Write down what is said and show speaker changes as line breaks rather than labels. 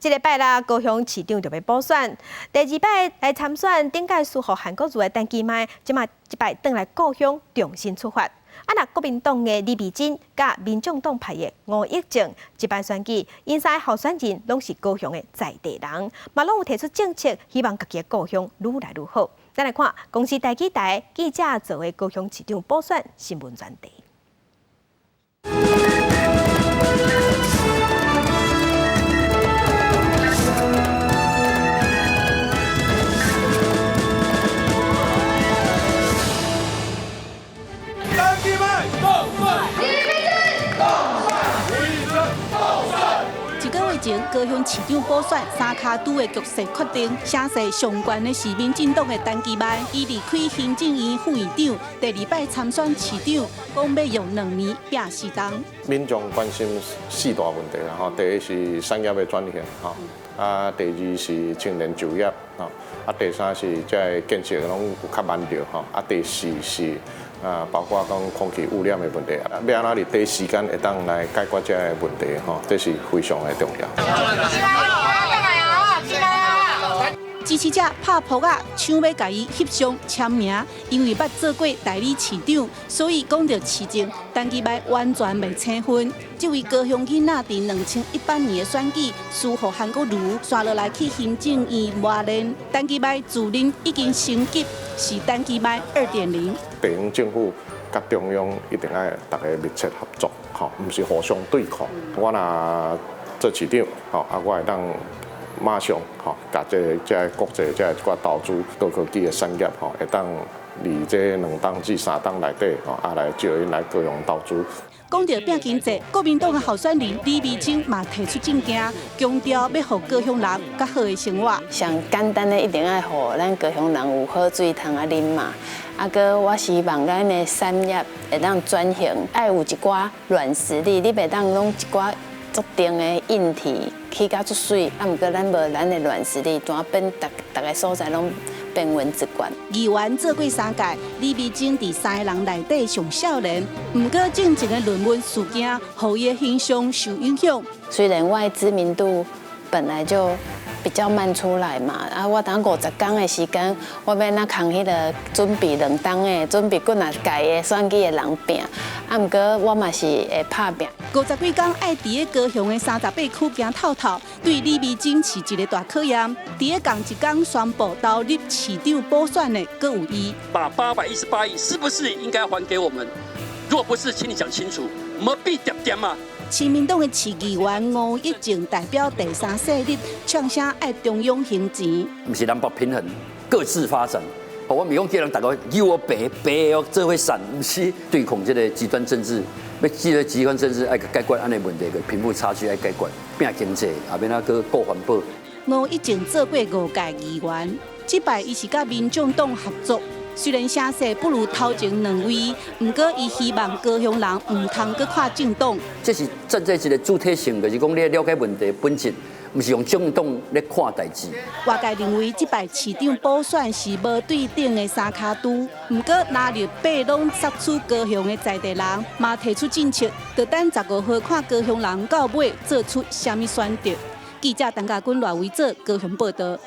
這禮拜啦，高雄市長就欲補選，第二擺來參選，頂屆輸予韓國瑜的陳其邁，這馬這擺轉來故鄉重新出發。啊，若國民黨的李眉蓁佮民眾黨派的吳益政，這擺選舉，𪜶三个候選人攏是高雄的在地人，嘛攏有提出政策，希望家己的故鄉愈來愈好。咱來看公視台語台記者做的高雄市長補選新聞專題。
一个月前，高雄市長補選三跤拄的局勢確定，聲勢上懸的是民進黨的陳其邁，伊離開行政院副院長，第二擺參選市長，講欲用2年拼四冬。
民眾關心四大問題啦，吼，第一是產業的轉型，吼，啊，第二是青年就業，吼，啊，第三是這个建設攏有較慢著，吼，啊，第四是啊，包括講空氣污染的問題，欲按怎佇短時間會當來解決這个問題，吼，這是非常的重要。
支持者拍噗仔，搶欲共伊翕相簽名，因為捌做過代理市長，所以講著市政，陳其邁完全袂生分。這位高雄囡仔佇2018年的選舉輸予韓國瑜，紲落來去行政院磨練。陳其邁自認已經升級，是陳其邁2.0。
地方政府佮中央一定愛逐家密切合作，吼，毋是互相對抗。我若做市長，吼，啊，我會當馬上吼，共這個國際這一寡投資高科技的產業吼，會當佇這2冬至3冬內底吼，啊來招𪜶來高雄投資。
講著拼經濟，國民黨的候選人李眉蓁嘛提出政見，強調欲予高雄人較好的生活。
上簡單的一定愛予咱高雄人有好水通啊啉嘛。啊，閣我希望咱的產業會當轉型，愛有一寡軟實力，你袂當攏一寡足重的硬體起甲足媠，啊，毋過咱無咱的軟實力，怎變逐逐个所在攏變溫一罐。
議員做過三屆，李眉蓁佇三个人內底上少年，毋過進前的論文事件，予伊的形象受影響。
雖然我的知名度本來就比較慢出來嘛，啊，我等50工的時間，我欲按怎共彼个準備2冬的，準備幾若屆的選舉的人拚，啊，毋過我嘛是會拍拚。
50幾工愛佇咧高雄的38區行透透，對李眉蓁是一個大考驗。佇咧仝一工宣布投入市長補選的，閣有伊。
把818億是不是應該還給我們？若不是，請你講清楚，無必點點啊！
親民黨的市議員吳益政代表第三勢力，唱聲愛中央還錢。
毋是南北平衡，各自發展。我毋是講叫人逐个有我白白的做伙散，毋是對抗這个極端政治。欲這个極端政治愛解決按呢問題，個貧富差距愛解決，拼經濟，也欲按怎閣顧環保。
吳益政做過五屆議員，這擺伊是佮民眾黨合作。雖然聲勢不如頭前兩位，毋過伊希望高雄人毋通閣看政黨。
這是站在一個主體性，就是講你了解問題本質，毋是用政黨咧看代誌。
外界認為這擺市長補選是無對等的三跤拄，毋過藍綠白攏索取高雄的在地人，嘛提出政策，就等15號看高雄人到尾做出啥物選擇。記者陳家軍、賴維哲高雄報導。